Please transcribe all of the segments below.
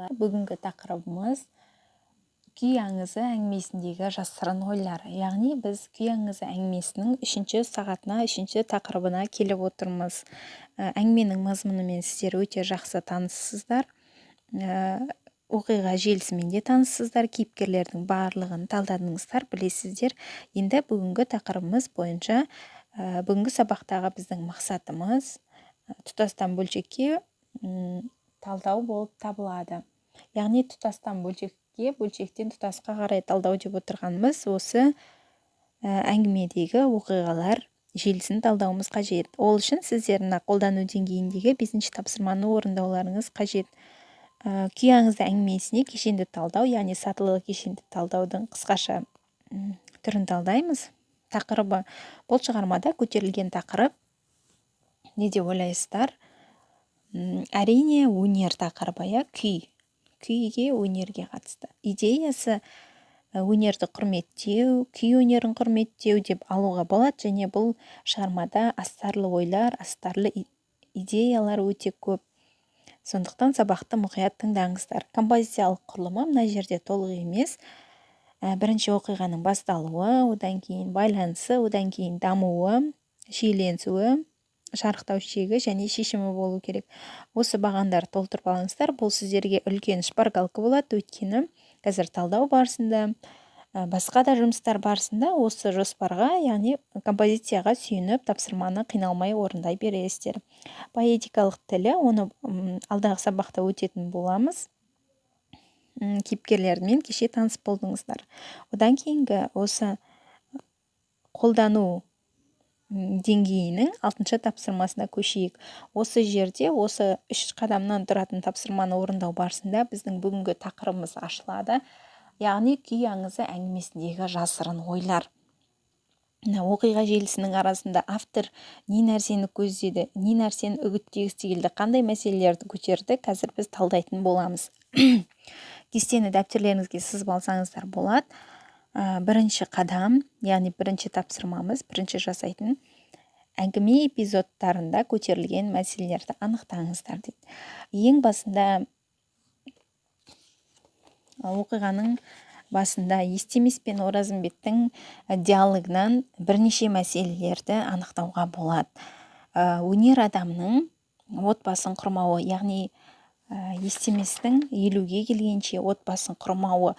Бүгінгі тақырыбымыз күй аңызы әңгімесіндегі жасырын ойлар. Яғни біз күй аңызы әңгімесінің үшінші сағатына, үшінші тақырыбына келіп отырмыз. Әңгіменің мазмұнымен сіздер өте жақсы таныссыздар. Оқиға желісімен де таныссыздар, кейіпкерлердің барлығын талдадыңыздар, білесіздер. Енді бүгінгі тақырыбымыз бойынша бүгінгі сабақтағы біздің мақсатымыз тұтастан бөлшекке талдау болып табылады. Яғни тұтастан бөлшекке, бөлшектен тұтасқа қарай талдау деп отырғанымыз осы әңгімедегі оқиғалар желісін талдауымыз қажет. Ол үшін сіздер мына қолдану деңгейіндегі 5-ші тапсырманы орындауларыңыз қажет. Күй аңызы әңгімесіне кешенді талдау, яғни сатылы кешенді талдаудың қысқаша түрін талдаймыз. Тақырыбы бұл шығармада көтерілген тақырып не деп ойлайсыздар? Әрине, өнер тақырыбы, иә, күй. Күйге, өнерге қатысты. Идеясы өнерді құрметтеу, күй өнерін құрметтеу деп алуға болады, және бұл шығармада астарлы ойлар, астарлы идеялар өте көп. Сондықтан сабақты мұқият тыңдаңыздар. Композициялық құрылымы мына жерде толық емес. Бірінші оқиғаның басталуы, одан кейін байланысы, одан кейін дамуы, шиеленісуі, шарықтау шегі және шешімі болу керек. Осы бағандарды толтырып алыңыздар. Бұл сіздерге үлкен шпаргалка болады, өйткені қазір талдау барысында, басқа да жұмыстар барысында осы жоспарға, яғни композицияға сүйеніп тапсырманы қиналмай орындай бересіздер. Поэтикалық тілі, оны алдағы сабақта өтетін боламыз. Кейіпкерлермен кеше таныс болдыңыздар. Одан кейінгі осы қолдану деңгейінің 6-шы тапсырмасына көшейік. Осы жерде осы 3 қадамнан тұратын тапсырманы орындау барысында біздің бүгінгі тақырыбымыз ашылады. Яғни күй аңызы әңгімесіндегі жасырын ойлар. Мына оқиға желісінің арасында автор не нәрсені көздеді, не нәрсені үгіттегісі келді, қандай мәселелерді көтерді, қазір біз талдайтын боламыз. Кестені дәптерлеріңізге сызып алсаңыздар болады. Бірінші қадам, яғни бірінші тапсырмамыз, бірінші жасайтын әңгіме эпизодтарында көтерілген мәселелерді анықтаңыздар дейді. Ең басында оқиғаның басында Естемес пен Оразымбеттің диалогынан бірнеше мәселелерді анықтауға болады. Өнер адамның отбасын құрмауы, яғни Естеместің 50-ге келгенше отбасын құрмауы,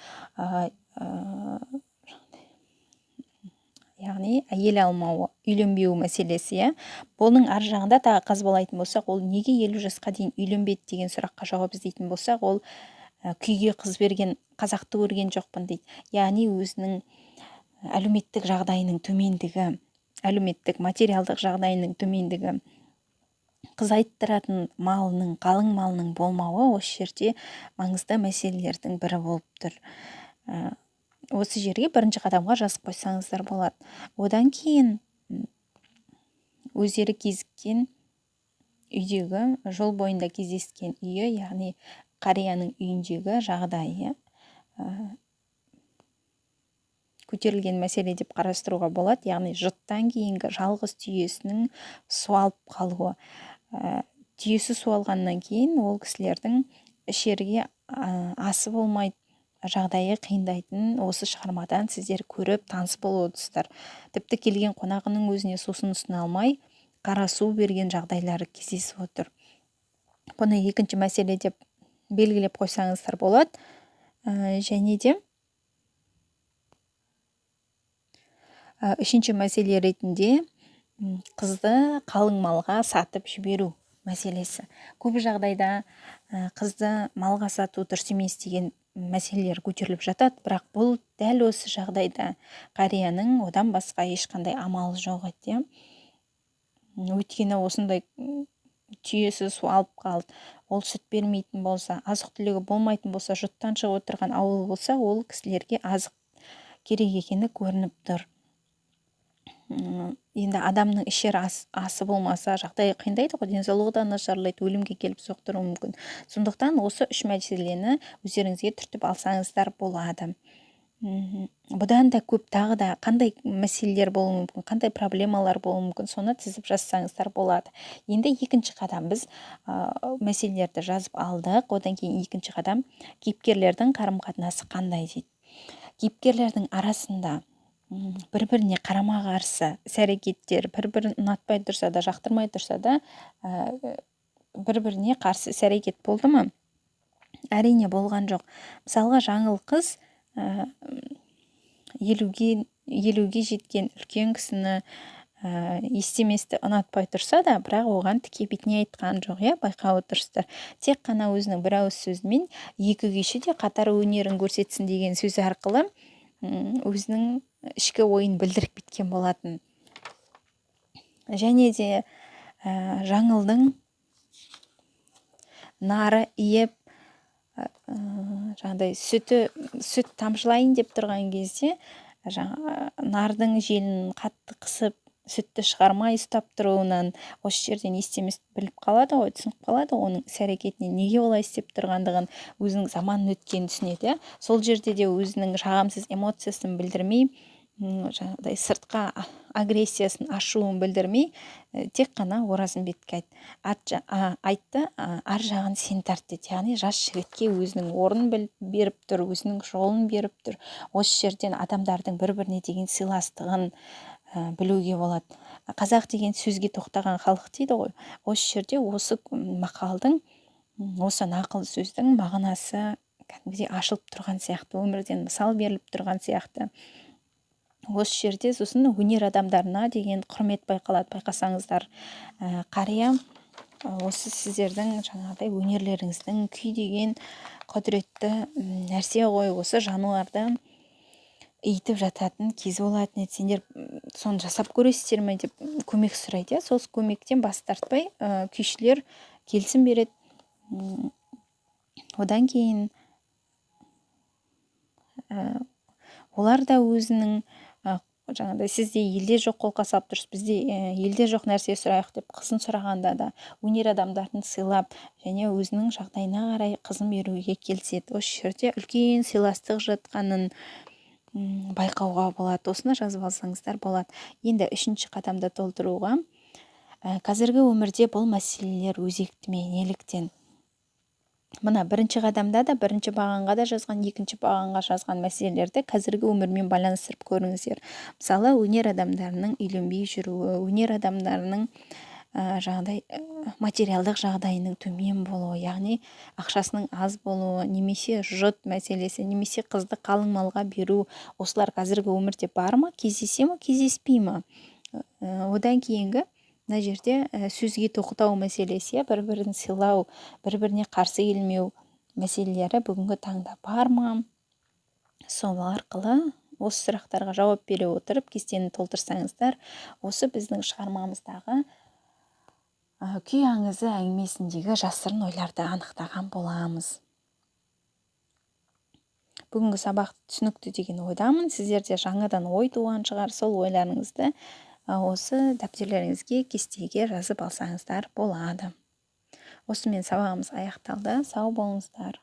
яғни әйел алмауы, үйленбеуі мәселесі, иә. Бұның ар жағында тағы қазбалайтын болсақ, ол неге 50 жасқа дейін үйленбеді деген сұраққа жауап іздейтін болсақ, ол күйге қыз берген қазақты көрген жоқпын дейді. Яғни өзінің әлеуметтік жағдайының төмендігі, әлеуметтік материалдық жағдайының төмендігі, қыз айттыратын малының, қалың малының болмауы осы жерде маңызды мәселелердің бірі болып тұр. Осы жерге бірінші қадамға жазып қойсаңыздар болады. Одан кейін өздері кезіккен үйдегі, жол бойында кездескен үйі, яғни қарияның үйіндегі жағдайы көтерілген мәселе деп қарастыруға болады. Яғни жұттан кейінгі жалғыз түйесінің суалып қалуы. Түйесі суалғаннан кейін ол кісілердің ішерге асы болмайды, жағдайы қиындайтын осы шығармадан сіздер көріп таныс болып отырсыздар. Тіпті келген қонағының өзіне сусын ұсына алмай, қара су берген жағдайлары кездесіп отыр. Бұны екінші мәселе деп белгілеп қойсаңыздар болады. Және де үшінші мәселе ретінде қызды қалың малға сатып жіберу мәселесі. Көп жағдайда қызды малға сату дұрыс емес деген мәселелер көтеріліп жатады, бірақ бұл дәл осы жағдайда қарияның одан басқа ешқандай амалы жоқ еді, иә. Өйткені осындай түйесі суалып қалды, ол сүт бермейтін болса, азық-түлігі болмайтын болса, жұттан шығып отырған ауыл болса, ол кісілерге азық керек екені көрініп тұр. Енді адамның ішер асы болмаса, жағдайы қиындайды ғой, денсаулығы да нашарлайды, өлімге келіп соқтыруы мүмкін. Сондықтан осы үш мәселені өздеріңізге түртіп алсаңыздар болады. Бұдан да көп тағы да қандай мәселелер болуы мүмкін, қандай проблемалар болуы мүмкін, соны тізіп жазсаңыздар болады. Енді екінші қадам, біз мәселелерді жазып алдық. Одан кейін екінші қадам, кейіпкерлердің қарым-қатынасы қандай дейді. Кейіпкерлердің арасында бір-біріне қарама-қарсы іс-әрекеттер, бір-бірін ұнатпай тұрса да, жақтырмай тұрса да, бір-біріне қарсы іс-әрекет болды ма? Әрине, болған жоқ. Мысалға, Жаңыл қыз 50-ге жеткен үлкен кісіні, Естеместі ұнатпай тұрса да, бірақ оған тіке бетіне айтқан жоқ, иә, байқап отырсыздар. Тек қана өзінің бір ауыз сөзімен «екі күйші де қатар өнерін көрсетсін» деген сөзі арқылы өзінің ішкі ойын білдіріп кеткен болатын. Және де Жаңылдың нары иіп, жаңағыдай сүт тамшылайын деп тұрған кезде, жаңа нардың желінін қатты қысып, сүтті шығармай ұстап тұруынан осы жерден Естемес біліп қалады ғой, түсініп қалады оның іс әрекетінен неге олай істеп тұрғандығын, өзінің заман өткенін түсінеді, иә. Сол жерде де өзінің жағымсыз эмоциясын білдірмей, жаңағыдай сыртқа агрессиясын, ашуын білдірмей, тек қана Оразымбетке айтты: «Ар жағын сен тарт», – деді. Яғни жас жігітке өзінің орнын беріп тұр, өзінің жолын беріп тұр. Осы жерден адамдардың бір біріне деген сыйластығын білуге болады. Қазақ деген сөзге тоқтаған халық дейді ғой. Осы жерде осы мақалдың, осы нақыл сөздің мағынасы кәдімгідей ашылып тұрған сияқты, өмірден мысал беріліп тұрған сияқты осы жерде. Сосын өнер адамдарына деген құрмет байқалады, байқасаңыздар. Қария осы сіздердің жаңағыдай өнерлеріңіздің, күй деген құдіретті нәрсе ғой, осы жануарды иітіп жататын кез болатын еді, сендер соны жасап көресіздер ме деп көмек сұрайды, иә. Сол көмектен бас тартпай, күйшілер келісім береді. Одан кейін олар да өзінің жаңағыдай «сізде елде жоқ қолқа салып тұрсыз, бізде елде жоқ нәрсе сұрайық» деп қызын сұрағанда да өнер адамдарын сыйлап және өзінің жағдайына қарай қызын беруге келіседі. Осы жерде үлкен сыйластық жатқанын байқауға болады. Осыны жазып алсаңыздар болады. Енді үшінші қадамды толтыруға, қазіргі өмірде бұл мәселелер өзекті ме, неліктен? Мына бірінші қадамда да, бірінші бағанға да жазған, екінші бағанға жазған мәселелерді қазіргі өмірмен байланыстырып көріңіздер. Мысалы, өнер адамдарының үйленбей жүруі, өнер адамдарының жаңағыдай материалдық жағдайының төмен болуы, яғни ақшасының аз болуы, немесе жұт мәселесі, немесе қызды қалың малға беру, осылар қазіргі өмірде бар ма, кездесе ма, кездеспей ма? Одан кейінгі мына жерде сөзге тоқтау мәселесі, иә, бір бірін сыйлау, бір біріне қарсы келмеу мәселелері бүгінгі таңда бар ма? Сол арқылы осы сұрақтарға жауап бере отырып, кестені толтырсаңыздар, осы біздің шығармамыздағы күй аңызы әңгімесіндегі жасырын ойларды анықтаған боламыз. Бүгінгі сабақ түсінікті деген ойдамын. Сіздерде жаңадан ой туған шығар. Сол ойларыңызды осы дәптерлеріңізге, кестеге жазып алсаңыздар болады. Осымен сабағымыз аяқталды. Сау болыңыздар.